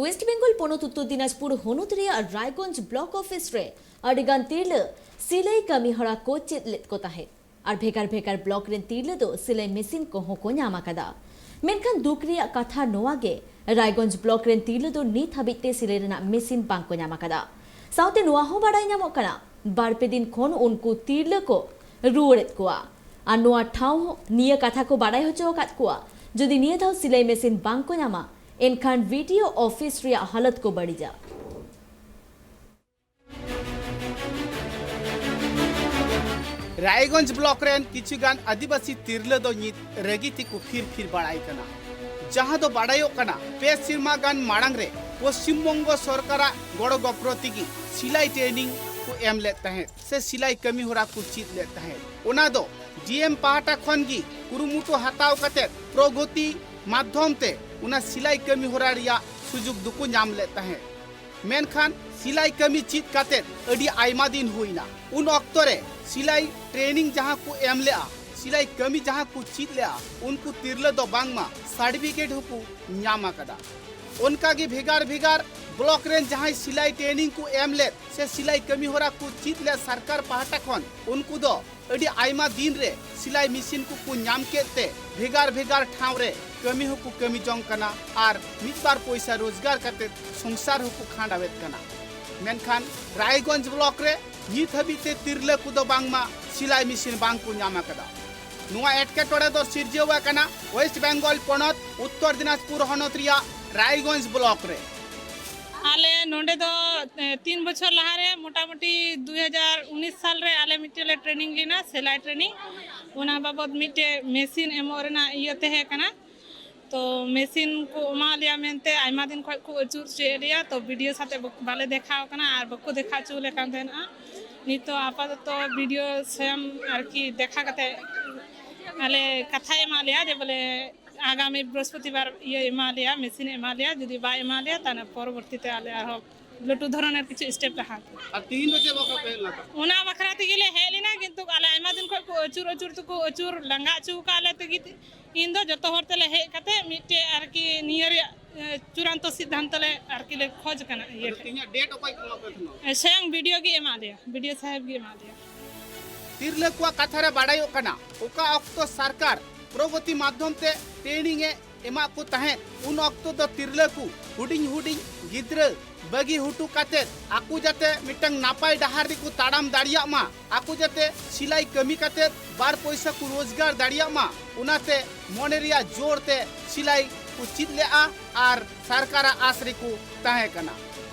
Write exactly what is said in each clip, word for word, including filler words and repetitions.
West Bengal ᱯᱚᱱᱚᱛ ᱩᱛᱛᱚᱨ ᱫᱤᱱᱟᱡᱽᱯᱩᱨ ᱦᱚᱱᱚᱛ ᱨᱮᱭᱟᱜ ᱨᱟᱭᱜᱚᱸᱡᱽ ᱵᱞᱚᱠ ᱚᱯᱷᱤᱥ ᱨᱮ ᱟᱹᱰᱤᱜᱟᱱ ᱛᱤᱨᱞᱟᱹ ᱥᱤᱞᱟᱹᱭ ᱠᱟᱹᱢᱤ ᱦᱚᱨᱟ ᱠᱚ ᱪᱮᱫ ᱞᱮᱫ ᱠᱚ ᱛᱟᱦᱮᱸᱫ᱾ ᱟᱨ ᱵᱷᱮᱜᱟᱨ ᱵᱷᱮᱜᱟᱨ ᱵᱞᱚᱠ ᱨᱮᱱ ᱛᱤᱨᱞᱟᱹ ᱫᱚ ᱥᱤᱞᱟᱹᱭ ᱢᱮᱥᱤᱱ ᱠᱚᱦᱚᱸ ᱠᱚ ᱧᱟᱢ ᱟᱠᱟᱫᱟ᱾ ᱢᱮᱱᱠᱷᱟᱱ ᱫᱩᱠ ᱨᱮᱭᱟᱜ ᱠᱟᱛᱷᱟ ᱱᱚᱣᱟ ᱜᱮ, ᱨᱟᱭᱜᱚᱸᱡᱽ ᱵᱞᱚᱠ ᱨᱮᱱ ᱛᱤᱨᱞᱟᱹ ᱫᱚ ᱱᱤᱛ ᱦᱟᱹᱵᱤᱡ ᱛᱮ ᱥᱤᱞᱟᱹᱭ ᱨᱮᱱᱟᱜ ᱢᱮᱥᱤᱱ ᱵᱟᱝ ᱠᱚ ᱧᱟᱢ ᱟᱠᱟᱫᱟ᱾ ᱥᱟᱶᱛᱮ ᱱᱚᱣᱟ ᱦᱚᱸ ᱵᱟᱰᱟᱭ ᱧᱟᱢᱚᱜ ᱠᱟᱱᱟ, ᱵᱟᱨ ᱯᱮ ᱫᱤᱱ ᱠᱷᱚᱱ ᱩᱱᱠᱩ ᱛᱤᱨᱞᱟᱹ ᱠᱚ ᱨᱩᱣᱟᱹᱲᱮᱫ ᱠᱚᱣᱟ᱾ ᱟᱨ ᱱᱚᱣᱟ ᱴᱷᱟᱶ ᱦᱚᱸ ᱱᱤᱭᱟᱹ ᱠᱟᱛᱷᱟ ᱠᱚ ᱵᱟᱰᱟᱭ ᱦᱚᱪᱚ ᱟᱠᱟᱫ ᱠᱚᱣᱟ, ᱡᱩᱫᱤ ᱱᱤᱭᱟᱹ ᱫᱷᱟᱣ ᱥᱤᱞᱟᱹᱭ ᱢᱮᱥᱤᱱ ᱵᱟᱝ ᱠᱚ ᱧᱟᱢᱟ, ᱮᱱᱠᱷᱟᱱ ᱵᱤ ᱰᱤ ᱳ ᱚᱯᱷᱤᱥ ᱨᱮᱭᱟᱜ ᱦᱟᱞᱚᱛ ᱠᱚ ᱵᱟᱹᱲᱤᱡᱟ᱾ ᱨᱟᱭᱜᱚᱸᱡᱽ ᱵᱞᱚᱠ ᱨᱮᱱ ᱠᱤᱪᱷᱩ ᱜᱟᱱ ᱟᱹᱫᱤᱵᱟᱹᱥᱤ ᱛᱤᱨᱞᱟᱹ ᱫᱚ ᱱᱤᱛ ᱨᱟᱹᱜᱤ ᱛᱮᱠᱚ ᱯᱷᱤᱨ ᱯᱷᱤᱨ ᱵᱟᱲᱟᱭ ᱠᱟᱱᱟ᱾ ᱡᱟᱦᱟᱸ ᱫᱚ ᱵᱟᱰᱟᱭᱚᱜ ᱠᱟᱱᱟ, ᱯᱮ ᱥᱮᱨᱢᱟ ᱜᱟᱱ ᱢᱟᱲᱟᱝ ᱨᱮ ᱯᱚᱥᱪᱤᱢ ᱵᱚᱝᱜᱚ ᱥᱚᱨᱠᱟᱨᱟᱜ ᱜᱚᱲᱚ ᱜᱚᱯᱚᱲᱚ ᱛᱮᱜᱮ ᱥᱤᱞᱟᱭ ᱴᱨᱮᱱᱤᱝ ᱠᱚ ᱮᱢ ᱞᱮᱫ ᱛᱟᱦᱮᱸᱫ ᱥᱮ ᱥᱤᱞᱟᱭ ᱠᱟᱹᱢᱤ ᱦᱚᱨᱟ ᱠᱚ ᱪᱮᱫ ᱞᱮᱫ ᱛᱟᱦᱮᱸᱫ᱾ ᱚᱱᱟ ᱫᱚ ᱰᱤ ᱮᱢ ᱯᱟᱦᱴᱟ ᱠᱷᱚᱱ ᱜᱮ ᱠᱩᱨᱩᱢᱩᱴᱩ ᱦᱟᱛᱟᱣ ᱠᱟᱛᱮ ᱯᱨᱚᱜᱚᱛᱤ ᱢᱟᱫᱽᱫᱷᱚᱢ ᱛᱮ ᱚᱱᱟ ᱥᱤᱞᱟᱭ ᱠᱟᱹᱢᱤ ᱦᱚᱨᱟ ᱨᱮᱭᱟᱜ ᱥᱩᱡᱩᱜᱽ ᱫᱚᱠᱚ ᱧᱟᱢ ᱞᱮᱫ ᱛᱟᱦᱮᱸᱫ᱾ ᱢᱮᱱᱠᱷᱟᱱ ᱥᱤᱞᱟᱭ ᱠᱟᱹᱢᱤ ᱪᱮᱫ ᱠᱟᱛᱮ ᱟᱹᱰᱤ ᱟᱭᱢᱟ ᱫᱤᱱ ᱦᱩᱭᱱᱟ᱾ ᱩᱱ ᱚᱠᱛᱚ ᱨᱮ ᱥᱤᱞᱟᱭ ᱴᱨᱮᱱᱤᱝ ᱡᱟᱦᱟᱸ ᱠᱚ ᱮᱢ ᱞᱮᱜᱼᱟ, ᱥᱤᱞᱟᱭ ᱠᱟᱹᱢᱤ ᱡᱟᱦᱟᱸ ᱠᱚ ᱪᱮᱫ ᱞᱮᱜᱼᱟ, ᱩᱱᱠᱩ ᱛᱤᱨᱞᱟᱹ ᱫᱚ ᱵᱟᱝᱢᱟ ᱥᱟᱨᱴᱤᱯᱷᱤᱠᱮᱴ ᱦᱚᱸᱠᱚ ᱧᱟᱢ ᱟᱠᱟᱫᱟ᱾ ᱚᱱᱠᱟᱜᱮ ᱵᱷᱮᱜᱟᱨ ᱵᱷᱮᱜᱟᱨ ᱵᱞᱚᱠ ᱨᱮᱱ ᱡᱟᱦᱟᱸᱭ ᱥᱤᱞᱟᱭ ᱴᱨᱮᱱᱤᱝ ᱠᱚ ᱮᱢ ᱞᱮᱫ ᱥᱮ ᱥᱤᱞᱟᱭ ᱠᱟᱹᱢᱤ ᱦᱚᱨᱟ ᱠᱚ ᱪᱮᱫ ᱞᱮᱫ ᱥᱚᱨᱠᱟᱨ ᱯᱟᱦᱴᱟ ᱠᱷᱚᱱ, ᱩᱱᱠᱩ ᱫᱚ ᱟᱹᱰᱤ ᱟᱭᱢᱟ ᱫᱤᱱ ᱨᱮ ᱥᱤᱞᱟᱭ ᱢᱮᱥᱤᱱ ᱠᱚᱠᱚ ᱧᱟᱢ ᱠᱮᱫ ᱛᱮ ᱵᱷᱮᱜᱟᱨ ᱵᱷᱮᱜᱟᱨ ᱴᱷᱟᱶ ᱨᱮ ᱠᱟᱹᱢᱤ ᱦᱚᱸᱠᱚ ᱠᱟᱹᱢᱤ ᱡᱚᱝ ᱠᱟᱱᱟ ᱟᱨ ᱢᱤᱫ ᱵᱟᱨ ᱯᱚᱭᱥᱟ ᱨᱳᱡᱽᱜᱟᱨ ᱠᱟᱛᱮ ᱥᱚᱝᱥᱟᱨ ᱦᱚᱸᱠᱚ ᱠᱷᱟᱸᱰᱟᱣᱮᱫ ᱠᱟᱱᱟ᱾ ᱢᱮᱱᱠᱷᱟᱱ ᱨᱟᱭᱜᱚᱸᱡᱽ ᱵᱞᱚᱠ ᱨᱮ ᱱᱤᱛ ᱦᱟᱹᱵᱤᱡ ᱛᱮ ᱛᱤᱨᱞᱟᱹ ᱠᱚᱫᱚ ᱵᱟᱝᱢᱟ ᱥᱤᱞᱟᱭ ᱢᱮᱥᱤᱱ ᱵᱟᱝ ᱠᱚ ᱧᱟᱢ ᱟᱠᱟᱫᱟ᱾ ᱱᱚᱣᱟ ᱮᱴᱠᱮᱴᱚᱬᱮ ᱫᱚ ᱥᱤᱨᱡᱟᱹᱣ ᱟᱠᱟᱱᱟ ᱳᱭᱮᱥᱴ ᱵᱮᱝᱜᱚᱞ ᱯᱚᱱᱚᱛ ᱩᱛᱛᱚᱨ ᱫᱤᱱᱟᱡᱽᱯᱩᱨ ᱦᱚᱱᱚᱛ ᱨᱮᱭᱟᱜ ᱨᱟᱭᱜᱚᱸᱡᱽ ᱵᱞᱚᱠ ᱨᱮ᱾ ᱟᱞᱮ ᱱᱚᱰᱮ ᱫᱚ, ᱮ, ᱛᱤᱱ ᱵᱚᱪᱷᱚᱨ ᱞᱟᱦᱟᱨᱮ, ᱢᱚᱴᱟᱢᱩᱴᱤ ᱫᱩ ᱦᱟᱡᱟᱨ ᱩᱱᱤᱥ ᱥᱟᱞ ᱨᱮ ᱟᱞᱮ ᱢᱤᱫᱴᱮᱡ ᱞᱮ ᱴᱨᱮᱱᱤᱝ ᱞᱮᱱᱟ, ᱥᱮᱞᱟᱭ ᱴᱨᱮᱱᱤᱝ᱾ ᱚᱱᱟ ᱵᱟᱵᱚᱫ ᱢᱤᱫᱴᱮᱡ ᱢᱮᱥᱤᱱ ᱮᱢᱚᱜ ᱨᱮᱱᱟᱜ ᱤᱭᱟᱹ ᱛᱟᱦᱮᱸ ᱠᱟᱱᱟ᱾ ᱛᱚ ᱢᱮᱥᱤᱱ ᱠᱚ ᱮᱢᱟ ᱞᱮᱭᱟ ᱢᱮᱱᱛᱮ ᱟᱭᱢᱟ ᱫᱤᱱ ᱠᱷᱚᱡ ᱠᱚ ᱟᱹᱪᱩᱨ ᱦᱚᱪᱚᱭᱮᱫ ᱞᱮᱭᱟ, ᱛᱚ ᱵᱤ ᱰᱤ ᱳ ᱥᱟᱛᱮ ᱵᱟᱠ-, ᱵᱟᱞᱮ ᱫᱮᱠᱷᱟᱣ ᱠᱟᱱᱟ ᱟᱨ ᱵᱟᱠᱚ ᱫᱮᱠᱷᱟᱣ ᱦᱚᱪᱚ ᱞᱮ ᱠᱟᱱ ᱛᱟᱦᱮᱱᱟ᱾ ᱱᱤᱛᱚᱜ ᱟᱯᱟᱛᱚᱛᱚ ᱵᱤ ᱰᱤ ᱳ ᱥᱮᱢ ᱟᱨᱠᱤ ᱫᱮᱠᱷᱟ ᱠᱟᱛᱮ ᱟᱞᱮ ᱠᱟᱛᱷᱟᱭ ᱮᱢᱟᱜ ᱞᱮᱭᱟ ᱡᱮ ᱵᱚᱞᱮ ᱟᱜᱟᱢᱤ ᱵᱨᱤᱦᱚᱥᱯᱚᱛᱤᱵᱟᱨ ᱤᱭᱟᱹ ᱮᱢᱟ ᱞᱮᱭᱟ, ᱢᱮᱥᱤᱱ ᱮᱢᱟ ᱞᱮᱭᱟ, ᱡᱩᱫᱤ ᱵᱟᱭ ᱮᱢᱟ ᱞᱮᱭᱟ ᱛᱟᱦᱚᱞᱮ ᱯᱚᱨᱚᱵᱚᱨᱛᱤ ᱛᱮ ᱟᱞᱮ ᱟᱨᱦᱚᱸ ᱞᱟᱹᱴᱩ ᱫᱷᱚᱨᱚᱱᱮᱨ ᱠᱤᱪᱷᱩ ᱥᱴᱮᱯ ᱞᱮ ᱦᱟᱛᱟᱣᱟ᱾ ᱟᱨ ᱛᱤᱦᱤᱧ ᱫᱚ ᱪᱮᱫ ᱵᱟᱠᱷᱨᱟ ᱯᱮ ᱦᱮᱡ ᱞᱮᱱᱟ? ᱚᱱᱟ ᱵᱟᱠᱷᱨᱟ ᱛᱮᱜᱮ ᱞᱮ ᱦᱮᱡ ᱞᱮᱱᱟ, ᱠᱤᱱᱛᱩ ᱟᱞᱮ ᱟᱭᱢᱟ ᱫᱤᱱ ᱠᱷᱚᱱ ᱠᱚ ᱟᱹᱪᱩᱨ ᱟᱹᱪᱩᱨ ᱛᱮᱠᱚ ᱟᱹᱪᱩᱨ ᱞᱟᱸᱜᱟ ᱦᱚᱪᱚ ᱟᱠᱟᱫ ᱞᱮ ᱛᱮᱜᱮ ᱤᱧ ᱫᱚ ᱡᱚᱛᱚ ᱦᱚᱲ ᱛᱮᱞᱮ ᱦᱮᱡ ᱠᱟᱛᱮ ᱢᱤᱫᱴᱮᱡ ᱟᱨᱠᱤ ᱱᱤᱭᱟᱹ ᱨᱮᱭᱟᱜ ᱮ, ᱪᱩᱲᱟᱱᱛᱚ ᱥᱤᱫᱽᱫᱷᱟᱱᱛᱚ ᱞᱮ ᱟᱨᱠᱤ ᱞᱮ ᱠᱷᱚᱡᱽ ᱠᱟᱱᱟ ᱤᱭᱟᱹ ᱟᱫᱚ ᱴᱷᱮᱱ᱾ ᱛᱮᱦᱮᱧᱟᱜ ᱰᱮᱴ ᱚᱠᱚᱭ ᱠᱚ ᱮᱢᱟ ᱯᱮ ᱛᱟᱦᱮᱱᱟ? ᱮ, ᱥᱚᱭᱚᱝ ᱵᱤᱰᱤᱭᱳ ᱜᱮ ᱮᱢᱟ ᱞᱮᱭᱟ, ᱵᱤᱰᱤᱭᱳ ᱥᱟᱦᱮᱵᱽ ᱜᱮ ᱮᱢᱟ ᱞᱮᱭᱟ᱾ ᱛᱤᱨᱞᱟᱹ ᱠᱚᱣᱟᱜ ᱠᱟᱛᱷᱟ ᱨᱮ ᱵᱟᱰᱟᱭᱚᱜ ᱠᱟᱱᱟ, ᱚᱠᱟ ᱚᱠᱛᱚ ᱥᱚᱨᱠᱟᱨ ᱯᱨᱚᱜᱚᱛᱤ ᱢᱟᱫᱽᱫᱷᱚᱢ ᱛᱮ ᱴᱨᱮᱱᱤᱝ ᱮ ᱮᱢᱟᱜ ᱠᱚ ᱛᱟᱦᱮᱸᱫ, ᱩᱱ ᱚᱠᱛᱚ ᱫᱚ ᱛᱤᱨᱞᱟᱹ ᱠᱚ ᱦᱩᱰᱤᱧ ᱦᱩᱰᱤᱧ ᱜᱤᱫᱽᱨᱟᱹ ᱵᱟᱹᱜᱤ ᱦᱚᱴᱚ ᱠᱟᱛᱮᱫ ᱟᱠᱚ ᱡᱟᱛᱮ ᱢᱤᱫᱴᱟᱝ ᱱᱟᱯᱟᱭ ᱰᱟᱦᱟᱨ ᱨᱮᱠᱚ ᱛᱟᱲᱟᱢ ᱫᱟᱲᱮᱭᱟᱜ ᱢᱟ, ᱟᱠᱚ ᱡᱟᱛᱮ ᱥᱤᱞᱟᱹᱭ ᱠᱟᱹᱢᱤ ᱠᱟᱛᱮᱫ ᱵᱟᱨ ᱯᱚᱭᱥᱟ ᱠᱚ ᱨᱳᱡᱽᱜᱟᱨ ᱫᱟᱲᱮᱭᱟᱜ ᱢᱟ, ᱚᱱᱟᱛᱮ ᱢᱚᱱᱮ ᱨᱮᱭᱟᱜ ᱡᱳᱨ ᱛᱮ ᱥᱤᱞᱟᱹᱭ ᱠᱚ ᱪᱮᱫ ᱞᱮᱫᱼᱟ ᱟᱨ ᱥᱚᱨᱠᱟᱨᱟᱜ ᱟᱥ ᱨᱮᱠᱚ ᱛᱟᱦᱮᱸ ᱠᱟᱱᱟ᱾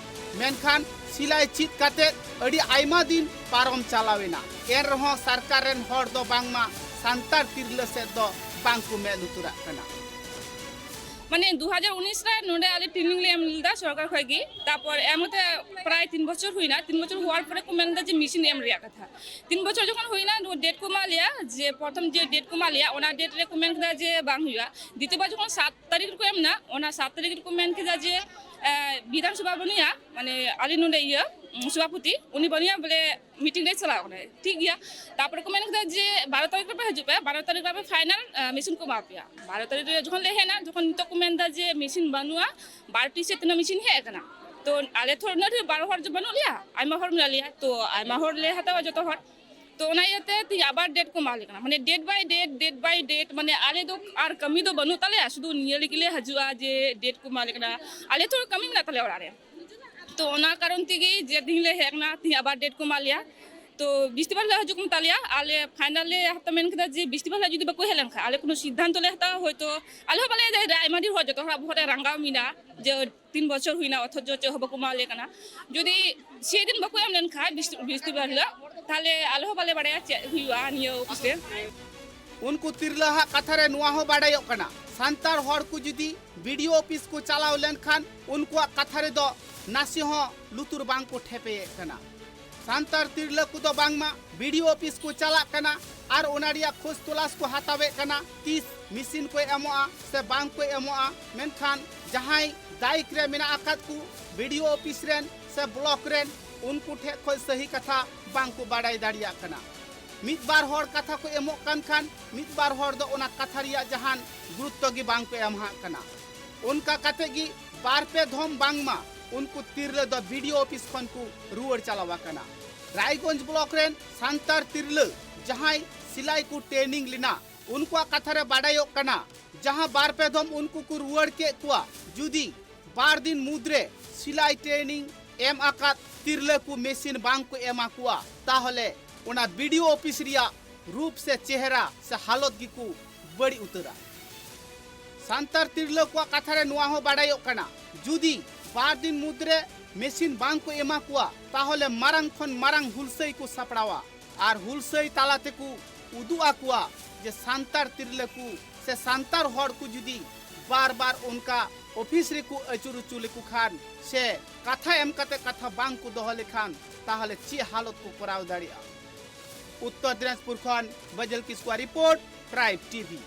ᱢᱮᱱᱠᱷᱟᱱ ᱥᱤᱞᱟᱹᱭ ᱪᱮᱫ ᱠᱟᱛᱮᱫ ᱟᱹᱰᱤ ᱟᱭᱢᱟ ᱫᱤᱱ ᱯᱟᱨᱚᱢ ᱪᱟᱞᱟᱣ ᱮᱱᱟ, ᱮᱱ ᱨᱮᱦᱚᱸ ᱥᱚᱨᱠᱟᱨ ᱨᱮᱱ ᱦᱚᱲ ᱫᱚ ᱵᱟᱝᱢᱟ ᱥᱟᱱᱛᱟᱲ ᱛᱤᱨᱞᱟᱹ ᱥᱮᱫ ᱫᱚ ᱵᱟᱝ ᱠᱚ ᱢᱮᱫ ᱞᱩᱛᱩᱨᱟᱜ ᱠᱟᱱᱟ᱾ ᱢᱟᱱᱮ ᱫᱩ ᱦᱟᱡᱟᱨ ᱩᱱᱤᱥ ᱨᱮ ᱱᱚᱰᱮ ᱟᱞᱮ ᱴᱨᱮᱱᱤᱝ ᱞᱮ ᱮᱢ ᱞᱮᱫᱟ ᱥᱚᱨᱠᱟᱨ ᱠᱷᱚᱡ ᱜᱮ, ᱛᱟᱨᱯᱚᱨ ᱮᱢ ᱠᱟᱛᱮ ᱯᱨᱟᱭ ᱛᱤᱱ ᱵᱚᱪᱷᱚᱨ ᱦᱩᱭᱱᱟ᱾ ᱛᱤᱱ ᱵᱚᱪᱷᱚᱨ ᱦᱚᱣᱟᱨ ᱯᱚᱨᱮ ᱠᱚ ᱢᱮᱱ ᱮᱫᱟ ᱡᱮ ᱢᱮᱥᱤᱱ ᱮᱢ ᱨᱮᱭᱟᱜ ᱠᱟᱛᱷᱟ᱾ ᱛᱤᱱ ᱵᱚᱪᱷᱚᱨ ᱡᱚᱠᱷᱚᱱ ᱦᱩᱭᱱᱟ, ᱱᱚᱣᱟ ᱰᱮᱴ ᱠᱚ ᱮᱢᱟ ᱞᱮᱭᱟ, ᱡᱮ ᱯᱨᱚᱛᱷᱚᱢ ᱡᱮ ᱰᱮᱴ ᱠᱚ ᱮᱢᱟ ᱞᱮᱭᱟ, ᱚᱱᱟ ᱰᱮᱴ ᱨᱮ ᱠᱚ ᱢᱮᱱ ᱠᱮᱫᱟ ᱡᱮ ᱵᱟᱝ ᱦᱩᱭᱩᱜᱼᱟ᱾ ᱫᱤᱛᱤᱭᱚ ᱵᱟᱨ ᱡᱚᱠᱷᱚᱱ ᱥᱟᱛ ᱛᱟᱹᱨᱤᱠᱷ ᱨᱮᱠᱚ ᱮᱢ ᱮᱱᱟ, ᱚᱱᱟ ᱥᱟᱛ ᱛᱟᱹᱨᱤᱠᱷ ᱨᱮᱠᱚ ᱢᱮᱱ ᱠᱮᱫᱟ ᱡᱮ, ᱮ, ᱵᱤᱫᱷᱟᱱ ᱥᱚᱵᱷᱟ ᱵᱟᱹᱱᱩᱭᱟ, ᱢᱟᱱᱮ ᱟᱞᱮ ᱱᱚᱰᱮ ᱤᱭᱟᱹ, ᱩᱢ, ᱥᱚᱵᱷᱟᱯᱚᱛᱤ, ᱩᱱᱤ ᱵᱟᱹᱱᱩᱭᱟ ᱵᱚᱞᱮ, ᱢᱤᱴᱤᱝ ᱨᱮ ᱪᱟᱞᱟᱣ ᱠᱟᱱᱟᱭ, ᱴᱷᱤᱠ ᱜᱮᱭᱟ᱾ ᱛᱟᱨᱯᱚᱨᱮ ᱠᱚ ᱢᱮᱱ ᱠᱮᱫᱟ ᱡᱮ ᱵᱟᱨᱚ ᱛᱟᱹᱨᱤᱠᱷ ᱨᱮᱯᱮ ᱦᱤᱡᱩᱜ ᱯᱮ, ᱵᱟᱨᱚ ᱛᱟᱹᱨᱤᱠᱷ ᱨᱮ ᱟᱯᱮ ᱯᱷᱟᱭᱱᱟᱞ, ᱮ, ᱢᱮᱥᱤᱱ ᱠᱚ ᱮᱢᱟ ᱯᱮᱭᱟ᱾ ᱵᱟᱨᱚ ᱛᱟᱹᱨᱤᱠᱷ ᱨᱮ ᱡᱚᱠᱷᱚᱱ ᱞᱮ ᱦᱮᱡ ᱮᱱᱟ, ᱡᱚᱠᱷᱚᱱ ᱱᱤᱛᱚᱜ ᱠᱚ ᱢᱮᱱ ᱮᱫᱟ ᱡᱮ ᱢᱮᱥᱤᱱ ᱵᱟᱹᱱᱩᱜᱼᱟ, ᱵᱟᱨᱚᱴᱤ ᱥᱮ ᱛᱤᱱᱟᱹᱜ ᱢᱮᱥᱤᱱ ᱦᱮᱡ ᱟᱠᱟᱱᱟ, ᱛᱚ ᱟᱞᱮ ᱛᱷᱚᱲᱟ ᱩᱱᱟᱹᱜ ᱰᱷᱮᱨ ᱵᱟᱨᱚ ᱦᱚᱲ ᱫᱚ ᱵᱟᱹᱱᱩᱜ ᱞᱮᱭᱟ, ᱟᱭᱢᱟ ᱦᱚᱲ ᱢᱮᱱᱟᱜ ᱞᱮᱭᱟ, ᱛᱚ ᱟᱭᱢᱟ ᱦᱚᱲ ᱞᱮ ᱦᱟᱛᱟᱣᱟ ᱡᱚᱛᱚ ᱦᱚᱲ᱾ ᱛᱚ ᱚᱱᱟ ᱤᱭᱟᱹᱛᱮ ᱛᱮᱦᱮᱧ ᱟᱵᱟᱨ ᱰᱮᱴ ᱠᱚ ᱮᱢᱟ ᱞᱮ ᱠᱟᱱᱟ, ᱢᱟᱱᱮ ᱰᱮᱴ ᱵᱟᱭ ᱰᱮᱴ, ᱰᱮᱴ ᱵᱟᱭ ᱰᱮᱴ, ᱢᱟᱱᱮ ᱟᱞᱮ ᱫᱚ ᱟᱨ ᱠᱟᱹᱢᱤ ᱫᱚ ᱵᱟᱹᱱᱩᱜ ᱛᱟᱞᱮᱭᱟ, ᱥᱩᱫᱷᱩ ᱱᱤᱭᱟᱹ ᱞᱟᱹᱜᱤᱫ ᱞᱮ ᱦᱤᱡᱩᱜᱼᱟ ᱡᱮ ᱰᱮᱴ ᱠᱚ ᱮᱢᱟ ᱞᱮ ᱠᱟᱱᱟ᱾ ᱟᱞᱮ ᱛᱚ ᱠᱟᱹᱢᱤ ᱢᱮᱱᱟᱜ ᱛᱟᱞᱮᱭᱟ ᱚᱲᱟᱜ ᱨᱮ, ᱛᱚ ᱚᱱᱟ ᱠᱟᱨᱚᱱ ᱛᱮᱜᱮ ᱡᱮ ᱛᱮᱦᱮᱧ ᱞᱮ ᱦᱮᱡ ᱠᱟᱱᱟ, ᱛᱮᱦᱮᱧ ᱟᱵᱟᱨ ᱰᱮᱴ ᱠᱚ ᱮᱢᱟ ᱞᱮᱭᱟ᱾ ᱛᱚ ᱵᱤᱥᱛᱤᱵᱟᱨ ᱦᱤᱞᱳᱜ ᱦᱤᱡᱩᱜ ᱠᱚ ᱢᱮᱛᱟ ᱞᱮᱭᱟ, ᱟᱞᱮ ᱯᱷᱟᱭᱱᱟᱞ ᱞᱮ ᱦᱟᱛᱟᱣ ᱢᱮᱱ ᱠᱮᱫᱟ ᱡᱮ ᱵᱤᱥᱛᱤᱵᱟᱨ ᱦᱤᱞᱳᱜ ᱡᱩᱫᱤ ᱵᱟᱠᱚ ᱦᱮᱡ ᱞᱮᱱᱠᱷᱟᱱ ᱟᱞᱮ ᱠᱳᱱᱳ ᱥᱤᱫᱽᱫᱷᱟᱱᱛᱚ ᱞᱮ ᱦᱟᱛᱟᱣᱟ, ᱦᱚᱭᱛᱳ ᱟᱞᱮ ᱦᱚᱸ ᱵᱟᱞᱮ ᱟᱭᱢᱟ ᱰᱷᱮᱨ ᱦᱚᱲ, ᱡᱚᱛᱚ ᱦᱚᱲᱟᱜ ᱵᱚᱦᱚᱜ ᱨᱮ ᱨᱟᱸᱜᱟᱣ ᱢᱮᱱᱟᱜᱼᱟ ᱡᱮ ᱛᱤᱱ ᱵᱚᱪᱷᱚᱨ ᱦᱩᱭᱱᱟ ᱚᱛᱷᱚᱪᱚ ᱪᱮᱫ ᱦᱚᱸ ᱵᱟᱠᱚ ᱮᱢᱟ ᱞᱮ ᱠᱟᱱᱟ᱾ ᱡᱩᱫᱤ ᱥᱮᱫᱤᱱ ᱵᱟᱠᱚ ᱮᱢ ᱞᱮᱱᱠᱷᱟᱱ ᱵᱤᱥ-, ᱵᱤᱥᱛᱤᱵᱟᱨ ᱦᱤᱞᱳᱜ, ᱛᱟᱦᱞᱮ ᱟᱞᱮ ᱦᱚᱸ ᱵᱟᱞᱮ ᱵᱟᱲᱟᱭᱟ ᱪᱮᱫ ᱦᱩᱭᱩᱜᱼᱟ ᱱᱤᱭᱟᱹ ᱚᱯᱷᱤᱥ ᱨᱮ᱾ ᱩᱱᱠᱩ ᱛᱤᱨᱞᱟᱹ ᱦᱟᱜ ᱠᱟᱛᱷᱟ ᱨᱮ ᱱᱚᱣᱟ ᱦᱚᱸ ᱵᱟᱰᱟᱭᱚᱜ ᱠᱟᱱᱟ, ᱥᱟᱱᱛᱟᱲ ᱦᱚᱲ ᱠᱚ ᱡᱩᱫᱤ ᱵᱤᱰᱤᱳ ᱚᱯᱷᱤᱥ ᱠᱚ ᱪᱟᱞᱟᱣ ᱞᱮᱱᱠᱷᱟᱱ ᱩᱱᱠᱩᱣᱟᱜ ᱠᱟᱛᱷᱟ ᱨᱮᱫᱚ ᱱᱟᱥᱮ ᱦᱚᱸ ᱞᱩᱛᱩᱨ ᱵᱟᱝ ᱠᱚ ᱴᱷᱮᱯᱮᱭᱮᱫ ᱠᱟᱱᱟ᱾ ᱥᱟᱱᱛᱟᱲ ᱛᱤᱨᱞᱟᱹ ᱠᱚᱫᱚ ᱵᱟᱝᱢᱟ ᱵᱤᱰᱤᱳ ᱚᱯᱷᱤᱥ ᱠᱚ ᱪᱟᱞᱟᱜ ᱠᱟᱱᱟ ᱟᱨ ᱚᱱᱟ ᱨᱮᱭᱟᱜ ᱠᱷᱳᱡᱽ ᱛᱚᱞᱟᱥ ᱠᱚ ᱦᱟᱛᱟᱣᱮᱫ ᱠᱟᱱᱟ, ᱛᱤᱥ ᱢᱮᱥᱤᱱ ᱠᱚ ᱮᱢᱚᱜᱼᱟ ᱥᱮ ᱵᱟᱝ ᱠᱚ ᱮᱢᱚᱜᱼᱟ᱾ ᱢᱮᱱᱠᱷᱟᱱ ᱡᱟᱦᱟᱸᱭ ᱫᱟᱭᱤᱠ ᱨᱮ ᱢᱮᱱᱟᱜ ᱟᱠᱟᱫ ᱠᱚ ᱵᱤᱰᱤᱳ ᱚᱯᱷᱤᱥ ᱨᱮᱱ ᱥᱮ ᱵᱞᱚᱠ ᱨᱮᱱ, ᱩᱱᱠᱩ ᱴᱷᱮᱱ ᱠᱷᱚᱱ ᱥᱟᱹᱦᱤ ᱠᱟᱛᱷᱟ ᱵᱟᱝ ᱠᱚ ᱵᱟᱲᱟᱭ ᱫᱟᱲᱮᱭᱟᱜ ᱠᱟᱱᱟ᱾ ᱢᱤᱫ ᱵᱟᱨ ᱦᱚᱲ ᱠᱟᱛᱷᱟ ᱠᱚ ᱮᱢᱚᱜ ᱠᱟᱱ ᱠᱷᱟᱱ ᱢᱤᱫ ᱵᱟᱨ ᱦᱚᱲ ᱫᱚ ᱚᱱᱟ ᱠᱟᱛᱷᱟ ᱨᱮᱭᱟᱜ ᱡᱟᱦᱟᱱ ᱜᱩᱨᱩᱛᱛᱚ ᱜᱮ ᱵᱟᱝ ᱠᱚ ᱮᱢ ᱦᱟᱜ ᱠᱟᱱᱟ᱾ ᱚᱱᱠᱟ ᱠᱟᱛᱮ ᱜᱮ ᱵᱟᱨ ᱯᱮ ᱫᱷᱚᱢ ᱵᱟᱝᱢᱟ ᱩᱱᱠᱩ ᱛᱤᱨᱞᱟᱹ ᱫᱚ ᱵᱤᱰᱤᱳ ᱚᱯᱷᱤᱥ ᱠᱷᱚᱱ ᱠᱚ ᱨᱩᱣᱟᱹᱲ ᱪᱟᱞᱟᱣ ᱟᱠᱟᱱᱟ᱾ ᱨᱟᱭᱜᱚᱸᱡᱽ ᱵᱞᱚᱠ ᱨᱮᱱ ᱥᱟᱱᱛᱟᱲ ᱛᱤᱨᱞᱟᱹ ᱡᱟᱦᱟᱸᱭ ᱥᱤᱞᱟᱭ ᱠᱚ ᱴᱨᱮᱱᱤᱝ ᱞᱮᱱᱟ, ᱩᱱᱠᱩᱣᱟᱜ ᱠᱟᱛᱷᱟ ᱨᱮ ᱵᱟᱰᱟᱭᱚᱜ ᱠᱟᱱᱟ, ᱡᱟᱦᱟᱸ ᱵᱟᱨ ᱯᱮ ᱫᱷᱚᱢ ᱩᱱᱠᱩ ᱠᱚ ᱨᱩᱣᱟᱹᱲ ᱠᱮᱫ ᱠᱚᱣᱟ, ᱡᱩᱫᱤ ᱵᱟᱨ ᱫᱤᱱ ᱢᱩᱫᱽᱨᱮ ᱥᱤᱞᱟᱭ ᱴᱨᱮᱱᱤᱝ ᱮᱢ ᱟᱠᱟᱫ ᱛᱤᱨᱞᱟᱹ ᱠᱚ ᱢᱮᱥᱤᱱ ᱵᱟᱝ ᱠᱚ ᱮᱢᱟ ᱠᱚᱣᱟ, ᱛᱟᱦᱚᱞᱮ ᱚᱱᱟ ᱵᱤᱰᱤᱳ ᱚᱯᱷᱤᱥ ᱨᱮᱭᱟᱜ ᱨᱩᱯ ᱥᱮ ᱪᱮᱦᱨᱟ ᱥᱮ ᱦᱟᱞᱚᱛ ᱜᱮᱠᱚ ᱵᱟᱹᱲᱤᱡ ᱩᱛᱟᱹᱨᱟ᱾ ᱥᱟᱱᱛᱟᱲ ᱛᱤᱨᱞᱟᱹ ᱠᱚᱣᱟᱜ ᱠᱟᱛᱷᱟ ᱨᱮ ᱱᱚᱣᱟ ᱦᱚᱸ ᱵᱟᱰᱟᱭᱚᱜ ᱠᱟᱱᱟ, ᱡᱩᱫᱤ ᱵᱟᱨ ᱫᱤᱱ ᱢᱩᱫᱽᱨᱮ ᱢᱮᱥᱤᱱ ᱵᱟᱝ ᱠᱚ ᱮᱢᱟ ᱠᱚᱣᱟ, ᱛᱟᱦᱚᱞᱮ ᱢᱟᱨᱟᱝ ᱠᱷᱚᱱ ᱢᱟᱨᱟᱝ ᱦᱩᱞᱥᱟᱹᱭ ᱠᱚ ᱥᱟᱯᱲᱟᱣᱟ ᱟᱨ ᱦᱩᱞᱥᱟᱹᱭ ᱛᱟᱞᱟ ᱛᱮᱠᱚ ᱩᱫᱩᱜ ᱟᱠᱚᱣᱟ ᱡᱮ ᱥᱟᱱᱛᱟᱲ ᱛᱤᱨᱞᱟᱹ ᱠᱚ ᱥᱮ ᱥᱟᱱᱛᱟᱲ ᱦᱚᱲ ᱠᱚ ᱡᱩᱫᱤ ᱵᱟᱨ ᱵᱟᱨ ᱚᱱᱠᱟ ᱚᱯᱷᱤᱥ ᱨᱮᱠᱚ ᱟᱹᱪᱩᱨ ᱦᱚᱪᱚ ᱞᱮᱠᱚ ᱠᱷᱟᱱ ᱥᱮ ᱠᱟᱛᱷᱟ ᱮᱢ ᱠᱟᱛᱮ ᱠᱟᱛᱷᱟ ᱵᱟᱝ ᱠᱚ ᱫᱚᱦᱚ ᱞᱮᱠᱷᱟᱱ, ᱛᱟᱦᱚᱞᱮ ᱪᱮᱫ ᱦᱟᱞᱚᱛ ᱠᱚ ᱠᱚᱨᱟᱣ ᱫᱟᱲᱮᱭᱟᱜᱼᱟ᱾ ᱩᱛᱛᱚᱨ ᱫᱤᱱᱟᱡᱽᱯᱩᱨ ᱠᱷᱚᱱ ᱵᱟᱡᱟᱞ ᱠᱤᱥᱠᱩᱣᱟᱜ ᱨᱤᱯᱳᱨᱴ, ᱴᱨᱟᱭᱤᱵᱽ ᱴᱤᱵᱷᱤ᱾